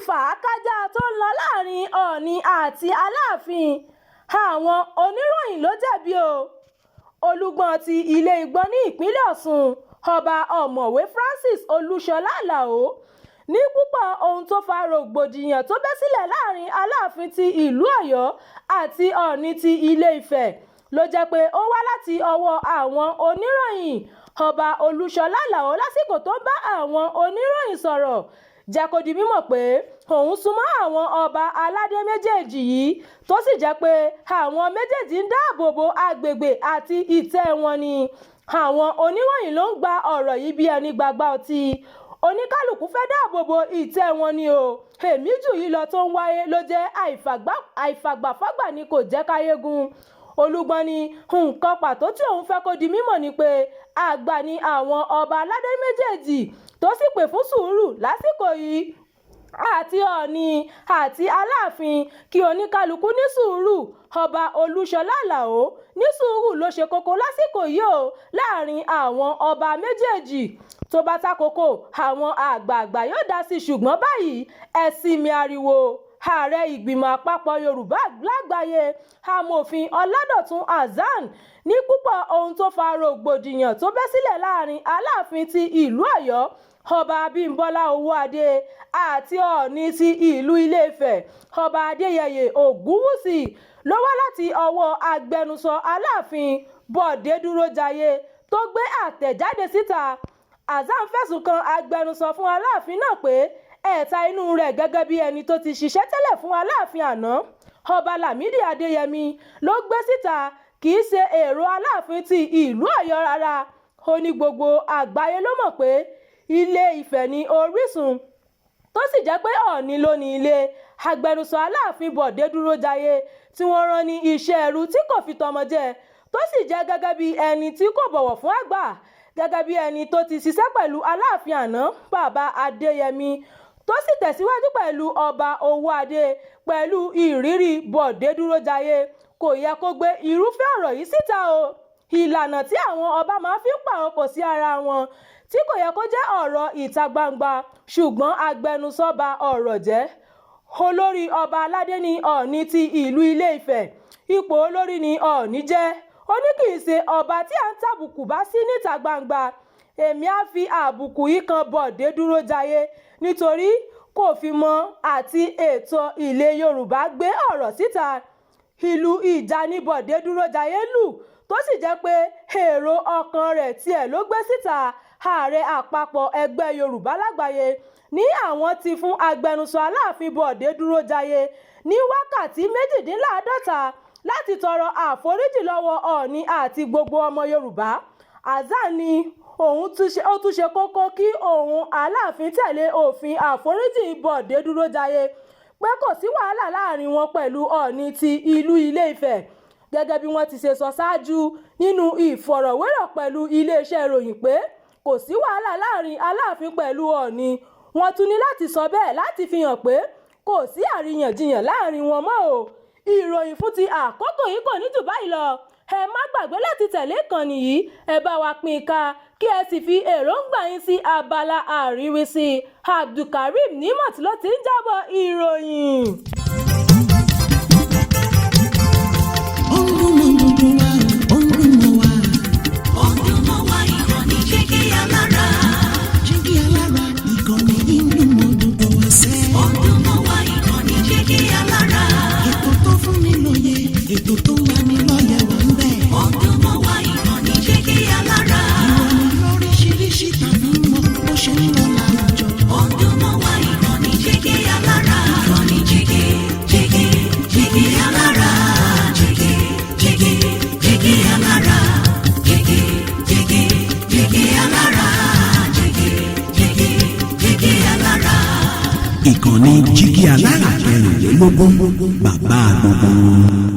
Fàákájàá tó ń lọ láàrin Oòní àti Aláàfin, àwọn oníròyìn ló jẹ̀bi o. Olùgbọ́n ti Ilé Ìgbọ́n ní ìpínlẹ̀ Ọ̀sùn, Ọba Ọ̀mọ̀wé Francis Olúṣọlá Àlàó, ní púpọ̀ ohun tó fa rògbòdìyàn tó bẹ́ sílẹ̀ láàrin Aláàfin ti ìlú Ọ̀yọ́ àti Oòní ti Ilé-Ifẹ̀ ló jẹ́ pé ó wá láti ọwọ́ àwọn oníròyìn. Ọba Olúṣọlá Àlàó, lásìkò tó ń bá àwọn oníròyìn sọ̀rọ̀, jẹ́ kó di mímọ̀ pé òun súnmọ́ àwọn ọba aládé méjèèjì yìí, tó sì jẹ́ pé àwọn méjèèjì ń dáàbò bo agbègbè àti ìtẹ́ wọn ni. Àwọn oníròyìn ló ń gba ọ̀rọ̀ yìí bí ẹni gbagbá ọtí. Oníkálukú fẹ́ dáàbò bo ìtẹ́ wọn ni o. Èmi jù yín lọ tó ń wáyé ló jẹ́ àìfàgbàfọ́gbà ni kò jẹ́ káyégun. Olúgbọ́n ní nǹkan pàtó tí òun fẹ́ kó di mímọ̀ ni pé àgbà ni àwọn ọba aládé méjèèjì, tó sì pè fún sùúrù lásìkò yìí, àti Oòní àti Aláàfin, kí oníkálukú ní sùúrù. Ọba Olúṣọlá Àlàó ní sùúrù ló ṣe kókó lásìkò yìí o láàrin àwọn ọba méjèèjì. Tó bá tàkókò, àwọn àgbààgbà yóò dá sí i, ṣùgbọ́n báyìí, ẹ sinmi ariwo. Ààrẹ Ìgbìmọ̀ Àpapọ̀ Yorùbá Lágbàáyé, Amòfin Ọládọ̀tun Hasan, ní púpọ̀ ohun tó fa rògbòdìyàn tó bẹ́ sílẹ̀ láàrin Aláàfin ti ìlú Ọ̀yọ́, Ọba Abímbọ́lá Owóadé, àti Oòní ti ìlú Ilé-Ifẹ̀, Ọba Adéyẹyè Ògúnwúsì, ló wá láti ọwọ́ agbẹnusọ Aláàfin, Bọ̀dé Dúrójayé, tó gbé àtẹ̀jáde síta. Hasan fẹ̀sùn kan agbẹnusọ fún Aláàfin náà pé ẹ̀ta inú rẹ̀, gẹ́gẹ́ bí ẹni tó ti ṣiṣẹ́ tẹ́lẹ̀ fún Aláàfin àná, Ọba Lámìdí Adéyẹmi, ló gbé síta, kì í ṣe èrò Aláàfin ti ìlú Ọ̀yọ́ rárá. Ó ní gbogbo àgbáyé ló mọ̀ pé Ilé-Ifẹ̀ ní orísun, tó sì jẹ́ pé Oòní ló ní ilé. Agbẹnusọ Aláàfin, Bọ̀dé Dúrójayé, tí wọ́n rán ní iṣẹ́ ẹrú tí kò fi tọmọ jẹ, tó sì jẹ́ gẹ́gẹ́ bí ẹni tí kò bọ̀wọ̀ fún àgbà, gẹ́gẹ́ bí ẹni tó ti ṣiṣẹ́ pẹ̀lú Aláàfin àná, Bàbá Adéyẹmi, tó sì tẹ̀síwájú pẹ̀lú Ọba Owóadé, pẹ̀lú ìrírí Bọ̀dé Dúrójayé, kò yẹ kó gbé irúfẹ́ ọ̀rọ̀ yìí síta o. Ìlànà tí àwọn ọba máa fi ń pàrokò sí ara wọn tí kò yẹ kó jẹ́ ọ̀rọ̀ ìta gbangba, ṣùgbọ́n agbẹnusọ ba ọ̀rọ̀ jẹ́. Olórí ọba aládé ní Oòní ti ìlú Ilé-Ifẹ̀, ipò olórí ní Oòní jẹ́. Ó ní kì í ṣe ọba tí à ń tàbùkù bá sí níta gbangba. Èmi á fi àbùkù yìí kan Bọ̀dé Dúrójayé nítorí kò fi mọ́ àti ètò ilẹ̀ Yorùbá gbé ọ̀rọ̀ síta. Ìlù ìjà ní Bọ̀dé Dúrójayé lù, tó sì jẹ́ pé èrò ọkàn rẹ̀ tiẹ̀ ló gbé síta. Ààrẹ Àpapọ̀ Ẹgbẹ́ Yorùbá Lágbàáyé ní àwọn ti fún agbẹnusọ Aláàfin, Bọ̀dé Dúrójayé, ní wákàtí 48 láti tọrọ àforíjì lọ́wọ́ Oòní àti gbogbo ọmọ Yorùbá. Hasan ní ó tún ṣe kókó kí òun Aláàfin tẹ̀lé òfin àforíjì Bọ̀dé Dúrójayé, pé kò sí wàhálà láàrin wọn pẹ̀lú Oòní ti ìlú Ilé-Ifẹ̀, gẹ́gẹ́ bí wọ́n ti ṣe sọ ṣáájú nínú ìfọ̀rọ̀wérọ̀ pẹ̀lú iléeṣẹ́ ìròyìn pé kò sí wàhálà láàrin Aláàfin pẹ̀lú Oòní. Wọ́n tún ní láti sọ bẹ́ẹ̀ láti fi hàn pé kò sí àríyànjiyàn láàrin wọn mọ́ o. Ìròyìn fún ti àkókò yìí kò ní jù báyìí lọ. Ẹ má gbàgbé láti tẹ̀lé ìkànnì yìí, ẹ bá wa pín in ká, kí ẹ sì fi èròǹgbà yín sí abala àríwísí. Abdulkareem Nimot ló ti ń jábọ̀ ìròyìn. Ó ń dún mọ́ gbogbo wa, ó ń dún mọ́ wa. Ó ń dún mọ́ wa, ìkànnì Jígí Alára. Jígí Alára, ìkànnì yìí ń dún mọ́ gbogbo wa sẹ́. Ó ń dún mọ́ wa, ìkànnì Jígí Alára. Ètò tó fún ni lóye, ètò tó ń lani lọ́yẹ̀ wà ń bẹ̀. Ó ń dún mọ́ wa, ìkànnì Jígí Alára. Ìròyìn lóríṣiríṣi tàbí mọ́ bó ṣe ń lọ láwùjọ. Ó ń dún mọ́ wa, ìkànnì Jígí Alára. Ìkànnì Jígí, Jígí, Jígí Alára. Jígí, Jígí, Jígí Alára. Jígí, Jígí, Jígí Alára. Jígí, Jígí, Jígí Alára. Ìkànnì Jígí Alára 24, bàbá gbogbo wọn.